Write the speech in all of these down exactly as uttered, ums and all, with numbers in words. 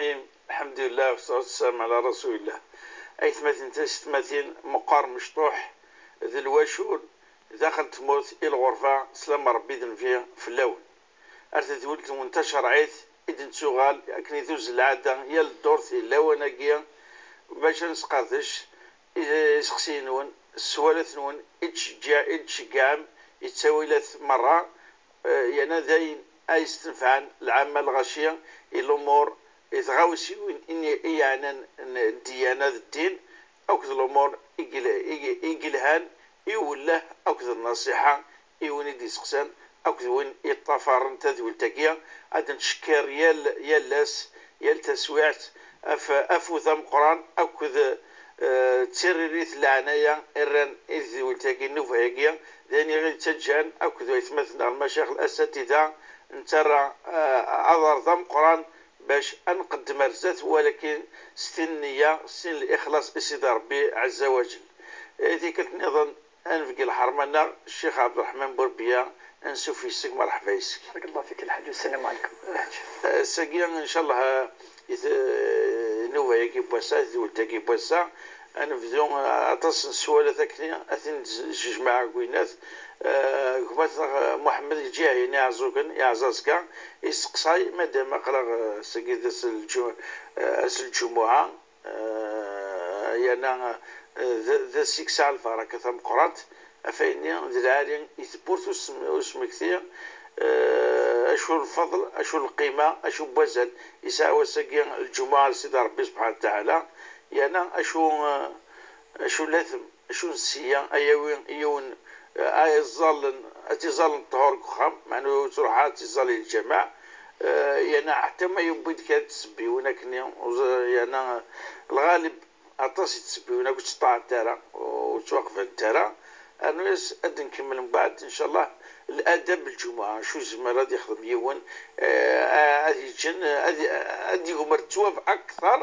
الرحيم. الحمد لله والصلاة والسلام على رسول الله. Aytmaten tisetmatin, meqqar mecṭuḥ d lwacul, daxel n tmurt i lɣerba, sslam n Ṛebbi d nnbi fell-awen. Ar tedwilt-nwen tacerɛit i d-nettuɣal akken i tuzzel lɛada yal ddurt i lawan-agi, bac ad nesqerdec iseqsiyen-nwen, sswalat-nwen i d-tceggɛem, i d-tceggɛem i ttawilat merra, eh, yerna d ayen ay yestenfɛen lɛamma lɣaci i lumuṛ, i tɣawsiwin i yeɛnan n ddiyana d ddin, akked lumuṛ i yel-, i yelhan i uwelleh akked nnasiḥa i win i d-iseqsan akked win yeṭṭafaren tadwilt-agi. Ad nettcekkir yal, yal ass, yal taswiɛt, af-, afud ameqqran akked, eh, d tiririt n leɛnaya i rran i tedwilt-agi, nnuba-agi, d ayen i ɣ-yettaǧǧan akked waytmaten-nneɣ lmacayix, lasatida, nettarra, eh, aḍar d ameqqran bac ad nqeddem ar zdat, walakin s tin nniya, s tin lixlaṣ i Sidi Ṛebbi ɛezza wa jell. I tikkelt nniḍen, ad nbeggi lḥerma-nneɣ Ccix Ɛebderreḥman Burbiya, ansuf yes-k, merḥba yes-k. بارك الله فيك الحاج، والسلام عليكم. Ass-agi, ncallah, i t-, nnuba-agi n wass-a, tedwilt-agi n wass-a, ad nebdu, eh, aṭas n sswalat akken ad ten-nejmeɛ deg winnat. Eh, gma-tneɣ, eh, Muḥemmed Lǧiha-, Iɛeẓẓugen, Iɛeẓẓazga, isteqsay, madam aql-aɣ, eh, ass-agi d ass n lǧu-, eh, ass n lǧumuɛa, eh, yerna, eh, d, d ass i yesɛa lbaraka tameqqrant, ɣef wayen-nni d lɛali i tewwurt usm-, usmekti, eh, acu lfeḍl, acu lqima, acu n wazal yesɛa wass-agi n lǧumuɛa ar Sidi Ṛebbi subḥanahu wa taɛala, yerna acu, eh, acu latem, acu n ssiyya, ay yawi yiwen, eh, ay iẓẓallen, ad t-iẓẓallen ṭṭhur deg uxxam, meɛna ur ttruḥ ara ad t-iẓẓal i lǧameɛ, eh, yerna ḥetta ma yewwi-d kra n tsebbiwin akkenni, ur ẓ-, yerna, eh, lɣalib aṭas i tsebbiwin akk ur ttṭaɛent ara, ur ttwaqbalent ara, rnu-yas ad nkemmel mbeɛd, ncallah, ladab n lǧumuɛa, acu yezmer ad yexdem yiwen, eh, ad yeǧǧen, ad, ad yegmer ttwab akteṛ,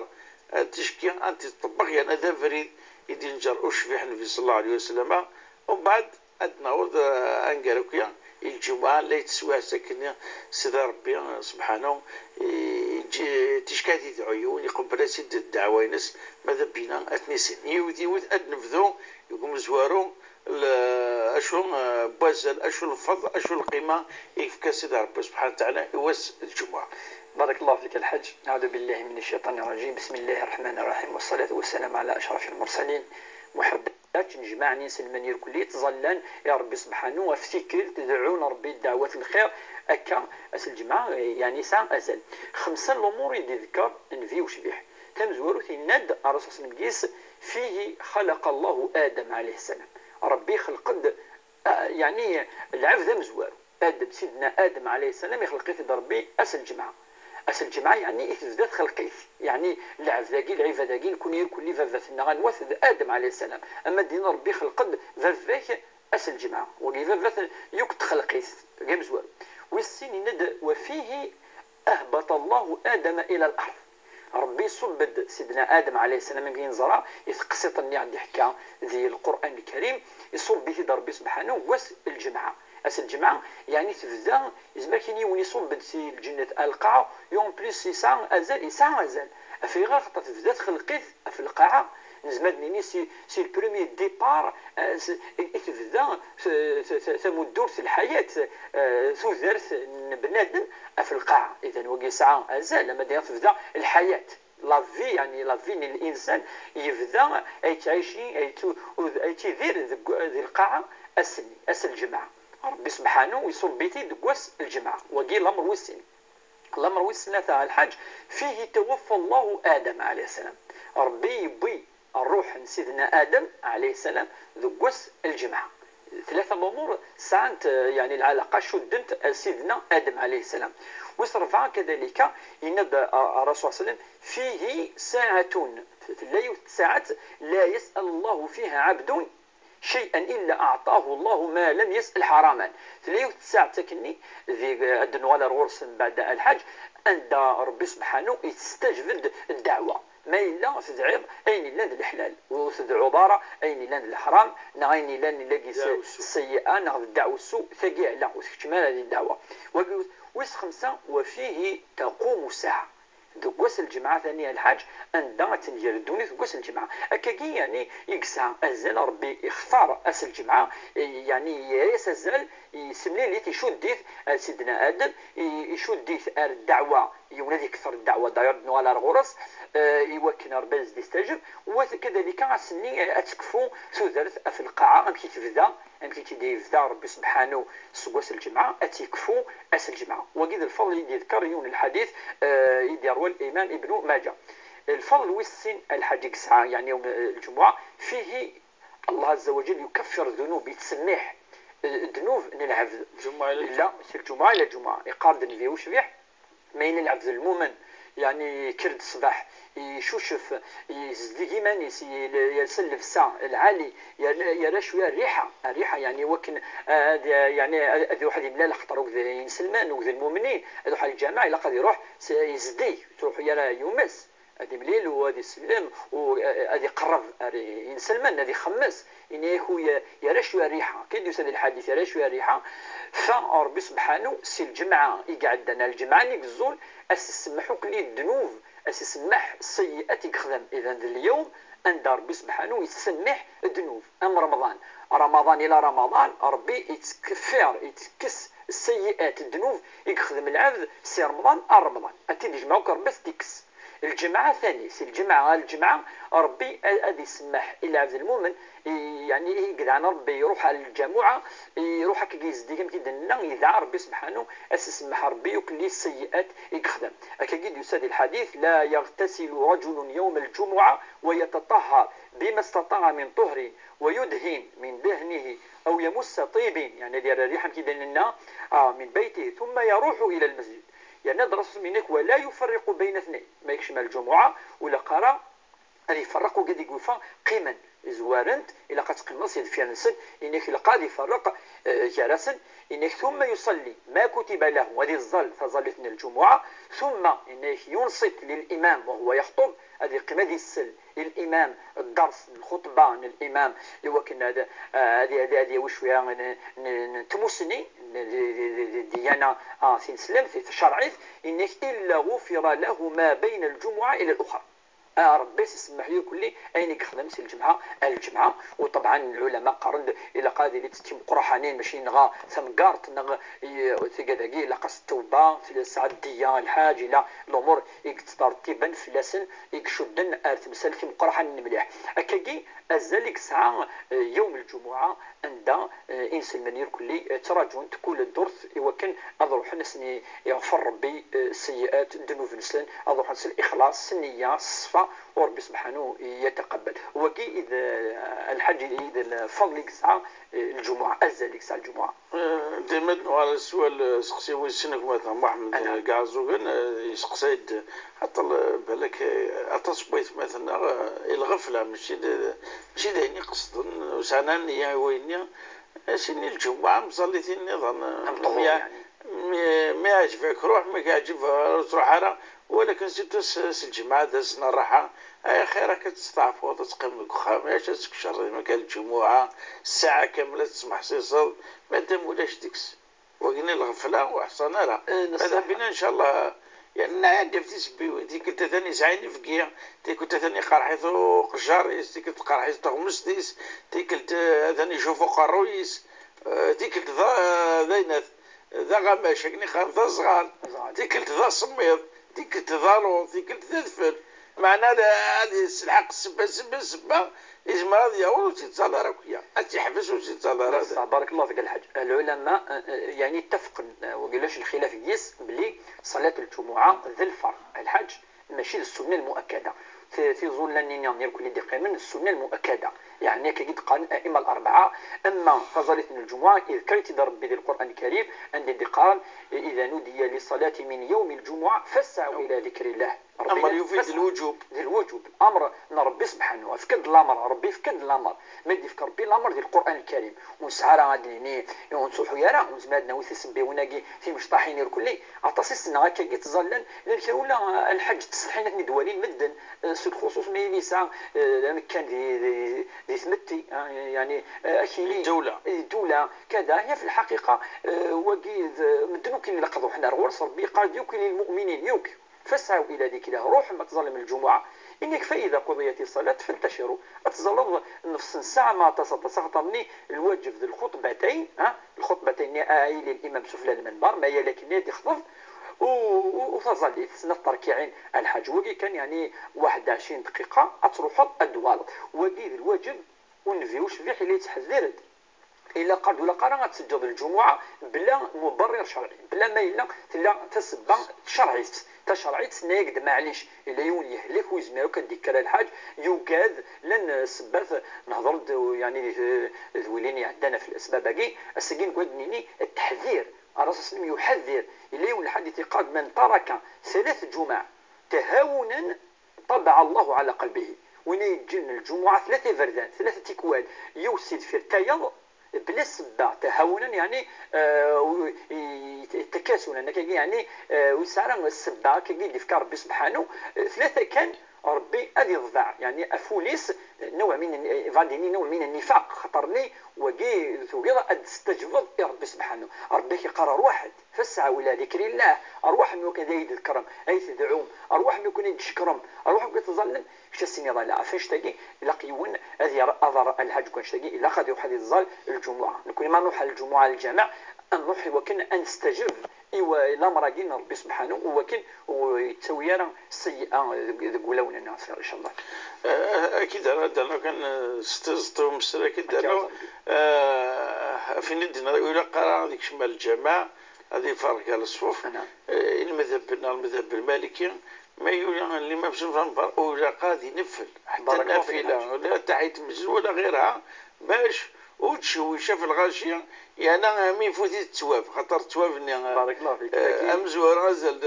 eh, ticki ad t-iṭebbeq, yerna d abrid i d-yenǧer ucbiḥ Nnbi ṣella Llahu ɛalayhi wa sallam. Umbeɛd ad naweḍ, eh, angar akya i lǧumuɛa, la yetteswiɛt akkenni Sidi Ṛebbi, eh, subḥanahu, eh, ticki ad yedɛu yiwen, iqebbel-as-id ddeɛwa-ines, ma d abina ad ten-issin. Yiwet yiwet ad nebdu deg umezwaru, l-, acu, eh, n wazal, acu lfeḍl, acu lqima i yefka Sidi Ṛebbi subḥanahu wa taɛala i wass n lǧumuɛa. بارك الله فيك الحاج. أعوذ بالله من الشيطان الرجيم. بسم الله الرحمن الرحيم. والصلاة والسلام على أشرف المرسلين محمد. Ad tnejmaɛen inselmen irkelli ttẓallan i Ṛebbi subḥanahu ɣef tikkelt, deɛɛun Ṛebbi ddeɛwat n lxir. Akka, ass n lǧemɛa, yeɛni yesɛa azal. Xemsa n lumuṛ i d-iḍekkeṛ nnbi ucbiḥ. Tamezwarut, yenna-d Ṛṛasul ṣṣallam deg-s: فيه خلق الله آدم عليه السلام. Ṛebbi ixleq-d, ah, yeɛni lɛebd amezwaru. Adem, Sidna Adem ɛalayhi ssalam, ixleq-it-id Ṛebbi ass n lǧemɛa. Ass n lǧemɛa, yeɛni i tebda txelq-it. Yeɛni lɛebd-agi, lɛibad-agi, nekni irkelli, baba-tneɣ, anwa-t? D Adem ɛalayhi ssalam. Ama d-yenna Ṛebbi ixleq-d baba-k ass n lǧemɛa. Wagi baba-t yakk d txelq-it, deg amezwaru. Wis sin, yenna-d: وفيه أهبط الله آدم إلى الأرض. Ṛebbi iṣubb-d Sidna Adem ɛalayhi ssalam, akken neẓra i teqsiṭ-nni i ɣ-d-iḥekka di Lqur'an Lkarim, iṣubb-it-id Ṛebbi subḥanahu wass n lǧemɛa. Ass n lǧemɛa, yeɛni tebda, yezmer kan yiwen iṣubb-d si lǧennet ar lqaɛa, et en plus yesɛa azal, yesɛa azal. Ɣef ayɣer? Axaṭer tebda txelq-it ɣef lqaɛa. Nezmer ad nini si, si le premier départ, eh, s-, i, i tebda t-, t-, t-, tamuddurt n lḥayat, eh, tudert n bnadem ɣef lqaɛa. Idan wagi yesɛa azal, ama d ayen tebda lḥayat. La vie, yeɛni la vie n linsan yebda yettɛici, yettu-, yettidir deg, di lqaɛa ass-nni, ass n lǧemɛa. Ṛebbi subḥanahu iṣubb-it-id deg wass n lǧemɛa. Wagi lameṛ wis sin. Lameṛ wis tlata, a lḥaǧ: فيه توفى الله آدم عليه السلام. Ṛebbi yewwi ṛṛuḥ n Sidna Adem ɛalayhi ssalam deg wass n lǧemɛa. Tlata n lumuṛ sɛant, eh, yeɛni lɛalaqa, cuddent ar Sidna Adem ɛalayhi ssalam. Wis ṛebɛa, kadalika, yenna-d, eh, Ṛṛasul ṣṣallam: فيه ساعة, tella yiwet tsaɛet, لا يسأل الله فيها عبد شيئا إلا أعطاه الله ما لم يسأل حراما. Tella yiwet tsaɛet akkenni, di, ad d-nuɣal ar ɣur-s mbeɛd, a lḥaǧ, anda Ṛebbi subḥanahu yettstajab-d ddeɛwa. Ma yella tedɛiḍ ayen yellan d leḥlal, ur tedɛuḍ ara ayen yellan d leḥram, neɣ ayen yellan lagi s-, ddeɛwessu, seyyi'a, neɣ d ddeɛwessu, tagi ala, ur tkeččem ara di ddeɛwa. Wagi wis xemsa: وفيه تقوم الساعة. Deg wass n lǧemɛa tani a lḥaǧ, anda ad tenger ddunit deg wass n lǧemɛa. Akkagi, yeɛni, i yesɛa azal, Ṛebbi ixtar ass n lǧemɛa, yeɛni, yerra-yas azal, yessemlil-it, icudd-it ar Sidna Adem, i-, icudd-it ar ddeɛwa, yiwen ad ikter ddeɛwa, d'ailleurs, ad nuɣal ar ɣur-s, eh, i wakken Ṛebbi ad s-d-istajeb, wa kadalika ass-nni, eh, ad tekfu tudert ɣef lqaɛa, amek i tebda, amek i tt-id-yebda Ṛebbi subḥanu seg wass n lǧemɛa, ad tt-yekfu ass n lǧemɛa. Wagi d lfeḍl i d-yedker yiwen n lḥadit, eh, i d-yerwa Limam Ibnu Maǧa. Lfeḍl wis sin a lḥaǧ i yesɛa, yeɛni yawm, eh, lǧemɛa, fihi Allah azza wa jal yukeffir ddunub, yettsemmiḥ, eh, ddnub n lɛebd. Lǧemɛa ila lǧemɛa. Illa si lǧemɛa ila lǧemɛa. Iqqar-d Nnbi ucbiḥ, ma yella lɛebd lmumen, yeɛni yekker-d ṣṣbeḥ, icucef, yezdig iman-is, yel-, yelsa llebsa lɛali, yerra, yerra cwiya rriḥa, rriḥa, yeɛni wakken, eh, ad, yeɛni ad, ad iruḥ ad imlal axeṭṭer akked inselmen, akked lmumnin, ad iruḥ ɣer lǧameɛ, ilaq ad iruḥ s-, yezdig, ur iruḥ ara yumes. Ad imlil u ad isellem u, eh, ad iqerreb ar inselmen, ad ixemmes. Ini-ak u ye-, yerra cwiya rriḥa. Kan d-yusa di lḥadit, yerra cwiya rriḥa. Fa Ṛebbi subḥanu, si lǧemɛa i iɛeddan ar lǧemɛa-nni i yeẓẓul, ad s-isemmeḥ akk i ddnub, ad s-isemmeḥ ṣṣeyyi'at i yexdem. Idan d lyawm anda Ṛebbi subḥanu yettsemmiḥ ddnub. Am Remḍan. Ramaḍan ila Ramaḍan, Ṛebbi yettkeffir, yettekkes ṣṣeyyi'at, ddnub i yexdem lɛebd si Remḍan ar Remḍan. Ad t-id-ijmeɛ akk Ṛebbi ad t-id-ikkes. Lǧemɛa tani, si lǧemɛa ɣer lǧemɛa, Ṛebbi a-, ad isemmeḥ i lɛebd lmumen, i, yeɛni i yedɛan Ṛebbi, iruḥ ɣer lǧamuɛa, iruḥ akkagi yezdig, amek i d-nenna, yedɛa Ṛebbi subḥanu, ad s-isemmeḥ Ṛebbi akk i ṣṣeyyi'at i yexdem. Akkagi d-yusa di lḥadit, لا يغتسل رجل يوم الجمعة ويتطهر بما استطاع من طهر ويدهن من دهنه أو يمس طيب، yeɛni ad yerr rriḥa, amek i d-nenna, ah, من بيته ثم يروح إلى المسجد. Yerna-d Ṛṛasul, ini-ak, ولا يفرق بين اثنين. Ma yekcem ar lǧumuɛa, ur ilaq ara ad iferreq, wigad i yufa qqimen, zwaren-t, ilaq ad teqqimeḍ si deffir-nsen, ini-ak, ilaq ad iferreq, eh, gar-asen, ini-ak, ثم يصلي ما كتب له, ad iẓẓal taẓallit n lǧumuɛa, ثم, ini-ak, ينصت للإمام وهو يخطب, ad iqqim ad isel i limam dders n lxuṭba n limam, i wakken ad, ad, ad, ad yawi cwiya n, n, n tmussni, n, di, di, di, di ddiyana, ah, tineslemt, di tcerɛit, ini-ak, إلا غفر له ما بين الجمعة إلى الأخرى. Ah, Ṛebbi s-isemmeḥ irkelli ayen i yexdem si lǧemɛa ar lǧemɛa. U ṭebɛan lɛulama qqaren-d ilaq ad ilint d timeqraḥanin, mačči neɣ tameggaṛt neɣ i, tigad-agi, ilaq-as ttewba, tesɛa ddiyya, lḥaǧ, ila lumuṛ i yettṛettiben fell-asen, i icudden ar temsal timeqraḥanin mliḥ. Akkagi, azal i yesɛa, eh, yawm lǧumuɛa, anda, eh, inselmen irkelli, eh, ttraǧun-t kul ddurt i wakken ad ruḥen ad sen-iɣfer Ṛebbi, eh, ṣṣeyyi'at, ddnub-nsen, ad ruḥen s lixlaṣ, s nniya, s ṣṣfa, u Ṛebbi subḥanu yataqabbal. Wagi i d, eh, lḥaǧ, i d lfeḍl i yesɛa, eh, lǧumuɛa, azal i yesɛa lǧumuɛa. Eh, dima ad nuɣal ar sswal, eh, seqsi wis sin, gma-tneɣ Muḥemmed, eh, Gaɛzugen, eh, yesteqsay-d, aṭṭal, eh, balak, eh, aṭas n waytmaten-nneɣ, eh, i lɣefla, mačči d, mačči d ayen i qesden, ur sɛan ara nniya i wayenni. Ass-nni lǧumuɛa, mẓallit-in nniḍen, eh, Am ṭṭuhur, mi, yeɛni. Mi, mi yeɛǧeb-ak ruḥ, mi yeɛǧeb ur truḥ ara, walakin surtout s, s lǧemɛa d ass n rraḥa, ay axir akka ad testeɛfuḍ, ad teqqimeḍ deg uxxam, acu ad teččeḍ, dima kan lǧumuɛa, ssaɛa kamel ad tesmeḥsiseḍ, madam ulac deg-s. Wagi n lɣefla ur ḥṣan ara. Eh, neṣṣaḥ. Ad bina, ncallah, yerna ad d-yaf tisebbiwin. Tikkelt atan yesɛa inebgi, tikkelt atan iqerḥ-it uqejjar-is, tikkelt tqerḥ-it teɣmest-is, tikkelt, eh, atan icuf uqerruy-is, eh, tikkelt d, d aynat, d aɣamac, akken i qqaren, d aẓɣal, aẓɣal. Tikkelt d asemmiḍ, tikkelt d aluḍ, tikkelt d adfel. Meɛna ad, ad yesselḥaq ssebba, ssebba, ssebba, yezmer ad yaweḍ ur tt-yettẓalla ara akk-ya. Ad tt-yeḥbes ur tt-yettẓalla ara. Ṣṣeḥ, barakallahu fik a lḥaǧ. Lɛulama, eh, eh, yeɛni ttafqen, eh, wagi ulac lxilaf deg-s, belli ṣalat lǧumuɛa d lferḍ, a lḥaǧ, mačči d ssunna lmuakkada. Ti-, tiẓulla-nni nniḍen irkelli d-iqqimen d ssunna lmuakkada. Yeɛni akka i d-qqaren a'imma l-arbaɛa. Amma taẓallit n lǧumuɛa, idker-itt-id Ṛebbi di Lqur'an Lkarim, anda i d-iqqaren, إذا نودي للصلاة من يوم الجمعة فاسعوا إلى ذكر الله. Ṛebbi amer yufi-d d lwuǧub. D lwuǧub. Amr n Ṛebbi subḥanu, efk-d lamer, Ṛebbi efk-d lamer. Ma d-ifk Ṛebbi lamer di Lqur'an Lkarim, ur nesɛi ara ad d-nini, ur nettruḥu ara, ur nezmir ad nawi tisebbiwin-agi timecṭaḥin irkelli. Aṭas i ssneɣ akkagi ttẓallan, llan kra ula, eh, a lḥaǧ ttsetḥin ad ten-id-walin medden, eh, s lxuṣuṣ ma yili yesɛa, eh, amekkan di, di, di tmetti, eh, yeɛni, eh, akili, di ddewla. Di ddewla, kada, ya fi lḥaqiqa, eh, wagi d, medden akk ilaq ad ruḥen ar ɣur-s, Ṛebbi yeqqar-d yakk i lmuminin, yakk. فاسعوا إلى ذكر الله، روح ما تظلم الجمعة. إنك فإذا قضيت الصلاة فانتشروا. Ad teẓẓleḍ nnefṣ n ssaɛa ma aṭas aṭas, axaṭer-nni lwaǧeb d lxuṭbatayn, ha? Lxuṭbatayn-nni a yili limam sufla lmenbar, ma yal akken ad yexḍeb, u, u, u taẓallit, snat terkiɛin a lḥaǧ. Wagi kan, yeɛni, waḥed ɛecrin dqiqa, ad truḥeḍ ad d-twaleḍ. Wagi d lwaǧeb, u nnbi ucbiḥ ila yettḥeddir-d. Ilaq ur ilaq ara ad teǧǧeḍ lǧumuɛa bla muberrir cerɛi, bla ma yella tella tasebba tcerɛit. Tacerɛit tenna-yak-d maɛlic, illa yiwen yehlek ur yezmir akk ad d-ikker a lḥaǧ, yugad, llan ssebbat, nehḍer-d, yeɛni, di, d wilin iɛeddan ɣef lesbab-agi. Ass-agi nekk ad d-nini teḥdir, Ṛṛasul s-, yuḥeddir, illa yiwen lḥadit iqqar-d: من ترك ثلاث جمع تهاونا طبع الله على قلبه. Win yeǧǧen lǧumuɛa tlata iberdan, tlata tikwal, yiwet si deffir tayeḍ, bla ssebba, tahawunan, yeɛni, eh, u-, i-, i-, takasunan, akkagi, yeɛni, eh, ur yesɛi ara ssebba, akkagi i d-ifka Ṛebbi sebḥanu, eh, tlata kan, Ṛebbi ad iḍbeɛ, yeɛni, aful-is, نوع من, eh, bɣiɣ ad d-iniɣ نوع من النفاق, xaṭer-nni wagi tugiḍ ad d-testaǧbeḍ i Ṛebbi sebḥanu. Ṛebbi ak-iqqar: أرواحد. فاسعوا إلى ذكر الله. Ṛwaḥem i wakken ad iyi-d-tḍekkrem, ad iyi-tedɛum. Ṛwaḥem i wakken ad iyi-d-tcekrem. Ṛwaḥem i wakken ad teẓẓallem. Kečč ad s-tiniḍ ala. Ɣef annect-agi, ilaq yiwen ad yer-, aḍar a lḥaǧ deg wannect-agi, ilaq ad iruḥ ad iẓẓal lǧumuɛa. Nekni ma nruḥ ɣer lǧumuɛa ɣer lǧameɛ, ad nruḥ i wakken ad nestaǧeb i wa-, i lameṛ-agi n Ṛebbi sebḥanu, i wakken ur yettawi ara sseyyi'a deg, deg wulawen-nneɣ, inchallah. Eh, ad k-id-rreɣ, ad d-rnuɣ kan, eh, s tiẓeṭ umesser, ad k-id-rnuɣ. Akka, eh, ɣef ayen i d-tenniḍ, ur ilaq ara ad ikcem ar lǧameɛ, ad iferreg ɣer ṣṣfuf. Naɛam. Eh, i lmedheb-nneɣ, lmedheb lmaliki, ma yuli limam s lmember, ur ilaq ara ad ineffel. Ḥetta barakallahu fik, nafila, ula taḥiyat lmesjid, wala ɣir-ha, bac ur tcewwic ɣef lɣaci, yerna mi ifut-it ttwab, xaṭer ttwab-nni, barakallahu fik, eh, tagi amezwaru azal d,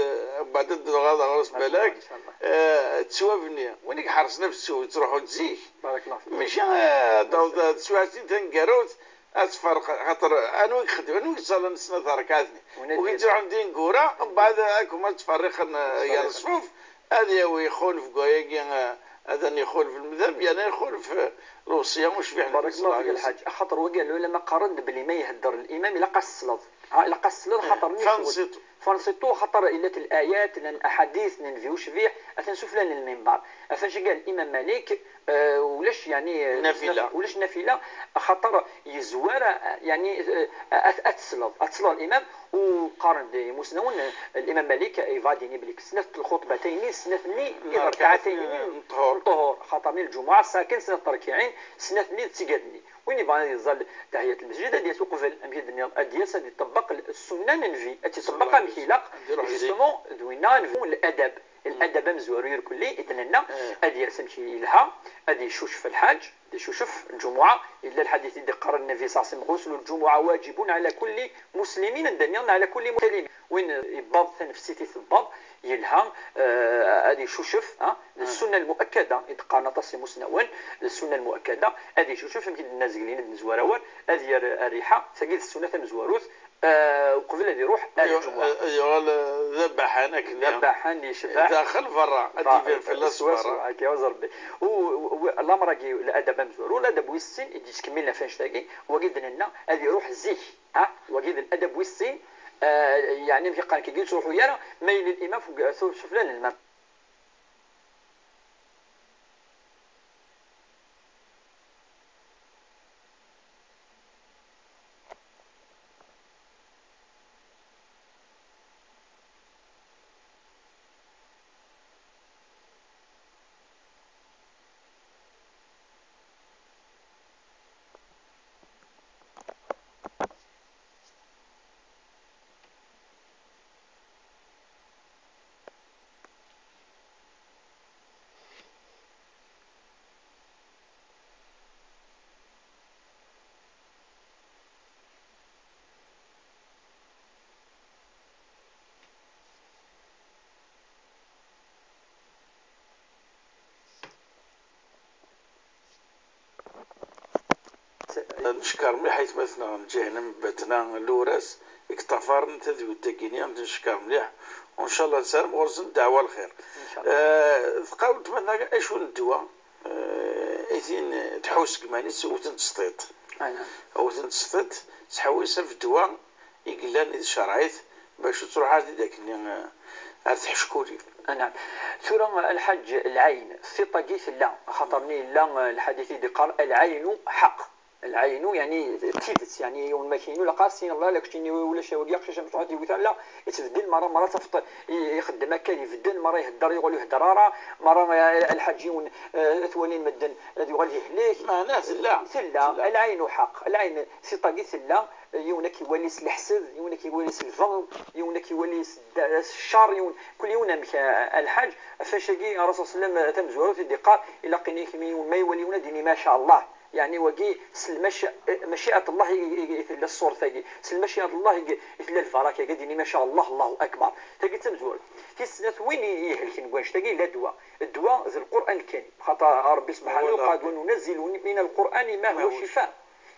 beɛd ad d-uɣaleɣ ɣer-s balak, inchallah. Eh, ttwab-nni, win i iḥerṣen ɣef ttwab, yettruḥu-d zik. Barakallahu fik. Maca, eh, ad d-taweḍ teswiɛt-nni taneggarut, ad tferq, xaṭer anwa i ixeddem, anwa i yettẓallan snat rrekɛat-nni? Win i ur yettruḥun d ineggura, mbeɛd akk ma ttferriqen, eh, gar ṣṣfuf, ad yawi ixulef deg wayagi, eh, ad n-ixulef lmedheb, yerna ixulef, eh, lewṣiyya ucbiḥ n Nnbi ṣalla Llahu ɛalayhi wa sallam. Lḥaǧ, axaṭer wagi lɛulama qqaren-d belli ma ihedder limam ilaq ad s-tesleḍ. Ha, ilaq ad s-tesleḍ, eh, xaṭer nni fanṣitu. Fanṣitu, xaṭer illat layat, llan laḥadit n nnbi ucbiḥ, atan sufella n lmimbar. Ɣef annect-agi limam Malik, eh, ulac, yeɛni, eh, nafila. Ulac nafila, axaṭer yezwar, eh, yeɛni, eh, ad, ad tesleḍ, ad tesleḍ limam. U qqaren-d imusnawen, eh, limam Malik, eh, yebɣa ad d-yini belli snat lxuṭbatayn-nni, snat-nni, n rrekɛatayn-nni n ṭṭhur. N ṭṭhur, xaṭer-nni lǧumuɛa tesɛa kan snat terkiɛin, snat-nni d tigad-nni. Win yebɣan ad yeẓẓal taḥiyat lmesjid, ad d-yas uqbel, amek i d-tenniḍ, ad d-yas ad iṭebbeq ssunna n nnbi, ad tt-iṭebbeq amek ilaq, ad iruḥ zik. Justement, d winna nnbi, ladab. Ladab amezwaru irkelli, i d-nenna, eh, ad yers amek yelha, ad icucef lḥaǧ, ad icucef lǧumuɛa. Yella lḥadit i d-iqqaren Nnbi ṣalla Llahu ɛalayhi wa sallam: غسل الجمعة واجب على كل مسلم, anda nniḍen على كل مسلم. Win yewweḍ tanefsit i tewweḍ, yelha, eh, ad icucef, ha? D ssunna lmuakkada, i d-qqaren aṭas imusnawen, d ssunna lmuakkada, ad icucef, amek i d-nenna zgelin, ad nezwar awal, ad yerr rriḥa, tagi d ssunna tamezwarut, eh, uqbel ad iruḥ ar lǧumuɛa. Ad yuɣal, eh, d abaḥan akken. D abaḥan yecbeḥ. Daxel, berra, ad d-iban fell-as berra. Swaswa, akka, wa Rebbi. U, u, u, lamer-agi, ladab amezwaru, ladab wis sin, i d-yettkemmilen ɣef annect-agi, wagi d-nenna, ad iruḥ zik. Ha, wagi d ladab wis sin, eh, yeɛni, amek i qqaren, kagi ur yettruḥu ara, ma yella limam f-, f-, sufella n lmam. Neckeṛ mliḥ aytmaten-nneɣ n Ǧahennam, Batna, Luras, i yeṭṭafaren tadwilt-agi-nni, neckeṛ mliḥ. U ncallah nessaram ɣur-sen ddeɛwa n lxir. Ncallah. Eh, tqal weltma-tneɣ acu n ddwa, eh, i tin tḥus deg iman-is, wten-tt s tiṭ. Wten-tt s tiṭ, tḥewwes ɣef ddwa i yellan di tcerɛit, bac ur truḥ ara tidak-nni, eh, Ar tḥeckuli. Anɛam. Tura, a Lḥaǧ, lɛayn, tiṭ-agi tella, axaṭer-nni yella, eh, lḥadit i d-iqqar, "Lɛaynu ḥeqq." Lɛaynu, yeɛni d tidet, yeɛni yiwen ma k-yinu, laqas sin Allah, la keččini ulac wagi aqcic am tɛud yewwet, la, yettbeddil, mara, mara tafeḍ i-, ixeddem akka, ibeddel, mara ihedder, yuɣal ur ihedder ara, mara, eh, a Lḥaǧ, yiwen, eh, twalin medden, ad yuɣal yehlek. Meɛna tella. Tella, tella. Lɛaynu ḥeqq, lɛayn, tiṭ-agi tella, yiwen ad k-iwali s leḥsed, yiwen ad k-iwali s lbeɣd, yiwen ad k-iwali s dda-, s ccer, yiwen, kul yiwen amek, a, a Lḥaǧ. Ɣef wacu-agi, Rasul sallam, tamezwarut i d-iqqar, ilaq-ini kemm yiwen ma iwali yiwen ad d-yini, "Ma ca Allah." Yeɛni wagi, s lmaci-, maciat Allah i, i, i tella ṣṣuṛt-agi, s lmaciat Allah i, i tella lbaraka-agi, ad d-yini, "Ma ca Allah, Allahu Akbar." Tagi d tamezwarut. Tis snat, win i, i ihelken deg wannect-agi, yella ddwa. Ddwa d Lqur'an Lkarim. Xaṭer Ṛebbi subḥanahu, "Wa nunazzilu mina l-Qur'ani ma huwa cifaa."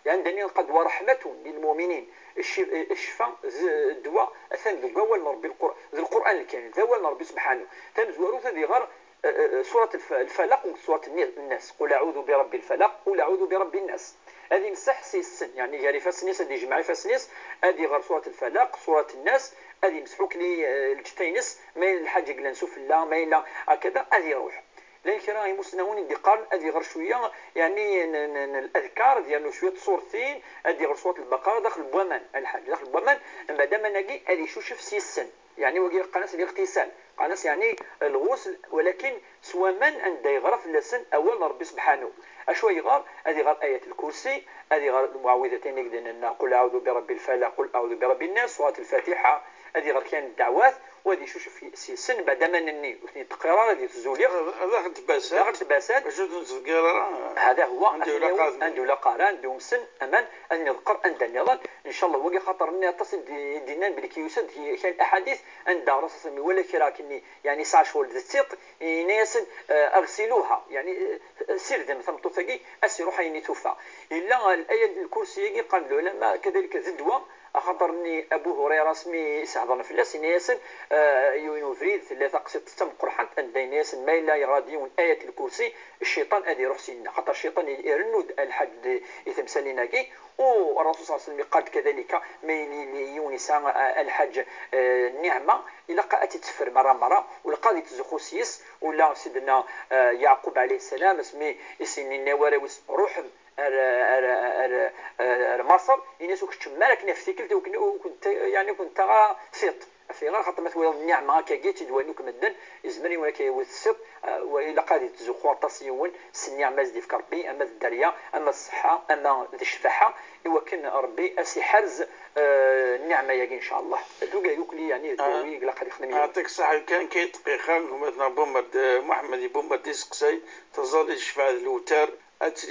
Yeɛni, d ayen qad wa raḥmatun lil mu'minin. Cci-, ccfa, d ddwa, atan deg wawal n Ṛebbi, Lqur-, d Lqur'an Lkarim, d awal n Ṛebbi subḥanahu. Tamezwarut ad iɣer, eh, eh, surat lf-, Lfalaq akked surat Nni-, Nnas. Qul aɛudu bi Ṛebbi Lfalaq, qul aɛudu bi Ṛebbi Nnas. Ad imseḥ s yes-sen, yeɛni gar ifassen-is, ad ijmeɛ ifassen-is, ad iɣer surat Lfalaq, surat Nnas, ad imseḥ akk li-, eh, lǧetta-ines, ma yella lḥaǧa i yellan sufella, ma yella hakada, ad iruḥ. Llan kra imusnawen i d-iqqaren ad iɣer cwiya, yeɛni n, n, n, n ladkar, ad yernu cwiya n tṣurtin, ad iɣer surat Lbaqara daxel n waman, a Lḥaǧ, daxel n waman, mbeɛd aman-agi ad icucef s yes-sen. Yeɛni wagi qqaren-as liɣtisal, qqaren-as yeɛni lɣusl, walakin s waman anda yeɣra fell-asen awal n Ṛebbi subḥanahu. Acu ay iɣer? Ad iɣer Ayat Lkursi, ad iɣer lmuɛwidatayn i d-nenna, qul aɛudu bi Ṛebbi Lfalaq, qul aɛudu bi Ṛebbi Nnas, surat Lfatiḥa, ad iɣer kra n ddeɛwat, u ad icucef s yes-sen, mbeɛd aman-nni ur ten-yettqir ara di tzuliɣt. Ad, ad aɣ-d-basat. Ad aɣ-d-basat. Acu ur nettḍeggir ara. Hada huwa, anda ur ilaq ara, anda ur ilaq ara, anda umsen aman, ad nḍeqqer anda nniḍen. Ncallah, wagi xaṭer-nni aṭas i d-, i d-yennan belli yusa-d kra n laḥadit anda Rasul sallam iwala kra akken, yeɛni yesɛa ccɣel d tiṭ, yenna-yasen, eh, "Aɣsiluha", yeɛni, eh, sirdem tameṭṭut-agi, ad s-iruḥ ayen i tufa. Yella, eh, Ayat Lkursi-agi, qqaren-d lɛulama, kadalik d ddwa, axaṭer-nni Abu Hurayra asmi i s-hedren fell-as, yenna-yasen, eh, yiwen ubrid, tella taqsiṭ d tameqqrḥant, anda yenna-yasen ma yella yeɣra-d yiwen Ayat Lkursi, cciṭan ad iruḥ syenna. Xaṭer cciṭan i-, irennu-d a Lḥaǧ di, i temsalin-agi, u Rasul sallallahu alayhi wa sallam iqqar-d kadalika, ma yili, yili yiwen yesɛa, eh, a Lḥaǧ, eh, nniɛma, ilaq ad tt-id-teffer merra merra, u ilaq ad yettzuxxu s yes, ula Sidna, eh, Yeɛqub alayhi ssalam, asmi i s-yenna i warraw-is, "Ruḥem ar, ar, ar, ar, ar Maṣer, ini-as ur keččmem ara akken ɣef tikkelt, ur ken-, ur kent-, yeɛni ur kent-aɣ tiṭ." Ɣef ayɣer? Xaṭer ma twalaḍ nniɛma akkagi, tt-id wayen akk medden, izmer yiwen ad k-yawi s tiṭ, eh, wa ilaq ad yettzuxxu aṭas yiwen s nniɛma i s-d-ifka Ṛebbi, ama d dderya, ama d ṣṣeḥḥa, ama d ccbaḥa, i wakken Ṛebbi ad s-iḥerz, eh, nniɛma-yagi, ncallah. Tuga yuklli, yeɛni, d Ah. Wi ilaq ad ixdem yiwen. Yeɛṭik ṣṣeḥḥa, kan kay dqiqa, gma-tneɣ Bumer-, eh, Muḥemmed i Bumer-d iseqsay, taẓallit ccfaɛ d lewtar, ad tt-,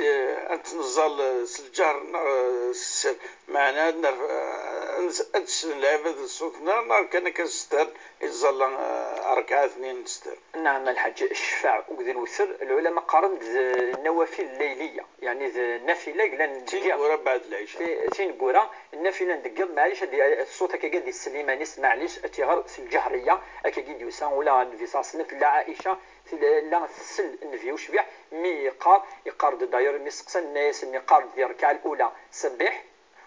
ad tt-neẓẓal, eh, s lǧahr neɣ, eh, s sser? Meɛna ad nerf-, eh, ad nes-, ad ssnen lɛibad ṣṣut-nneɣ, neɣ kan akka s sser i neẓẓal, eh, rrekɛa tnin n sser? Nɛam, a Lḥaǧ, ccfaɛ akked lewter, lɛulama qqaren-d d nawafil layliya, yeɛni d nafila yellan deg yiḍ. Tineggura beɛd lɛica. Ti-, tineggura, nafila n deg yiḍ, maɛlic ad i-, ṣṣut akkagi ad isel iman-is, maɛlic ad tt-iɣer s lǧahriya, akkagi d-yusa ula Nnbi ṣalla Llahu ɛalayhi wa sallam, tella Ɛica, tella tessel Nnbi ucbiḥ, mi yeqqar, yeqqar-d d'ailleurs, mi steqsan, nna-yasen, yeqqar-d di rrekɛa lula, "Sebbih",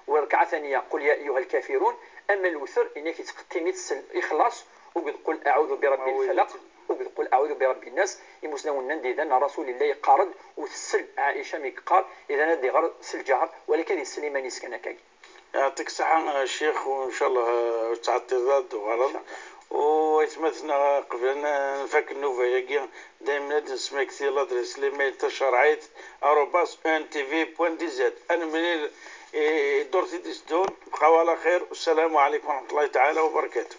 wa rrekɛa thaniya, "Qul ya ayyuha lkafirun", ama lewter, inek yettqettim-it s Lixlaṣ, akked "Qul aɛudu bi rabbi lfalaq", akked "Qul aɛudu bi rabbi nnas", imusnawen nnan-d idan Rasulillah yeqqar-d, u tessel Ɛica mi yeqqar, idan ad iɣer s lǧahr, walakin ad yessel iman-is kan akkagi. Yeɛṭik ṣṣeḥḥa, a Ccix, u ncallah, eh, ur tettɛeṭṭileḍ ara ad d-tuɣaleḍ. U aytmaten-nneɣ, qbel ad n-, nfak nnuba-yagi, daymen ad d-nesmekti ladres l'email tacerɛit arobase E N T V point D Z. Ad nemlil i, i ddurt i d-iteddun. Bqaw ɛla xir. Wassalamu ɛalaykum wa raḥmatullahi taɛala wa barakatuh.